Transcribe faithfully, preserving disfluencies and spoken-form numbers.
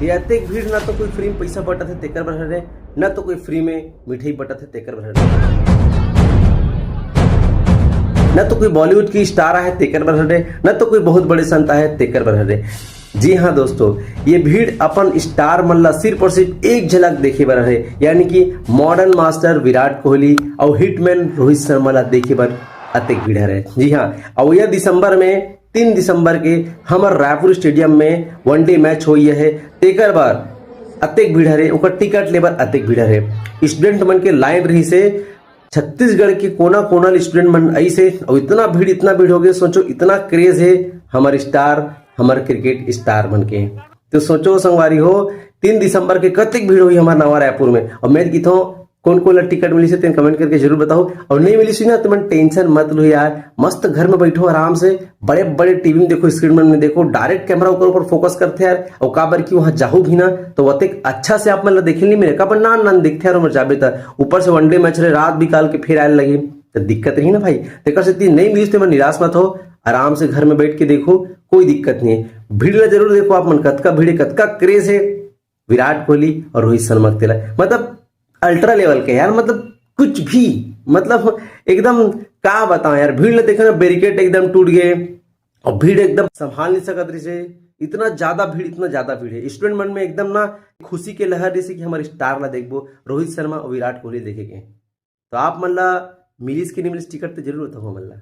ये अतेक भीड़, ना तो कोई फ्री में पैसा बटत हे तेकर बर हरे, ना तो कोई फ्री में मिठाई बटत हे तेकर बर हरे, ना तो कोई बॉलीवुड की स्टार आहे तेकर बर हरे, ना तो कोई बहुत बड़े संत आहे तेकर बर हरे। जी हाँ दोस्तों, ये भीड़ अपन स्टार मन ला सिर्फ और सिर्फ एक झलक देखे बर हरे, यानी कि मॉडर्न मास्टर विराट कोहली और हिटमैन रोहित शर्मा ला देखे बर अतेक भीड़ हरे। जी हाँ, और यह दिसंबर में, तीन दिसंबर के हमर रायपुर स्टेडियम में वनडे मैच होई है, तेकर बर अतेक भीड़ हरे, ओकर टिकट लेबर अतेक भीड़ हरे। स्टूडेंट मन के लाइन रही से, छत्तीसगढ़ के कोना कोना ले स्टूडेंट मन आई से, और इतना भीड़, इतना भीड़ हो गए। सोचो, इतना क्रेज है हमारे स्टार, हमारे क्रिकेट स्टार मन के। तो सोचो संगवारी हो, तीन दिसंबर के कतेक भीड़ होई हमारे नवा रायपुर में। और मैं किथों कौन कौन ला टिकट मिली से, तेन कमेंट करके जरूर बताओ। और नहीं मिली से ना, तो मन टेंशन मत लो यार, मस्त घर में बैठो आराम से, बड़े बड़े टीवी में देखो, स्क्रीन में देखो, डायरेक्ट कैमरा ओकर ऊपर फोकस करथे यार। और काबर कि वहाँ जाहू भी ना, तो वतेक अच्छा से आप मन ला देखे नहीं मिले, काबर नान नान दिखथे यार, ओमर जाबे त ऊपर से वनडे मैच रहे, रात बिकाल के फिर आए लगे, तो दिक्कत रही ना भाई। तेकर सेती नहीं मिलिस ते मन निराश मत हो, आराम से घर में बैठ के देखो, कोई दिक्कत नहीं है। भीड़ ला जरूर देखो आप मन, कतका भीड़ है, कतका क्रेज है विराट कोहली और रोहित शर्मा के तेला, मतलब अल्ट्रा लेवल के यार, मतलब कुछ भी, मतलब एकदम का बताओ यार, भीड़ ला देखो ना, बैरिकेड एकदम टूट गए और भीड़ एकदम संभाल नहीं सकत रही से। इतना ज्यादा भीड़, इतना ज्यादा भीड़ है। स्टूडेंट मन में एकदम ना खुशी के लहर, जैसे कि हमारे स्टार ला देखबो, रोहित शर्मा और विराट कोहली देखे के। तो आप मन ला मिलिस कि नहीं मिलिस टिकट, तो जरूर बताओ हमन ला।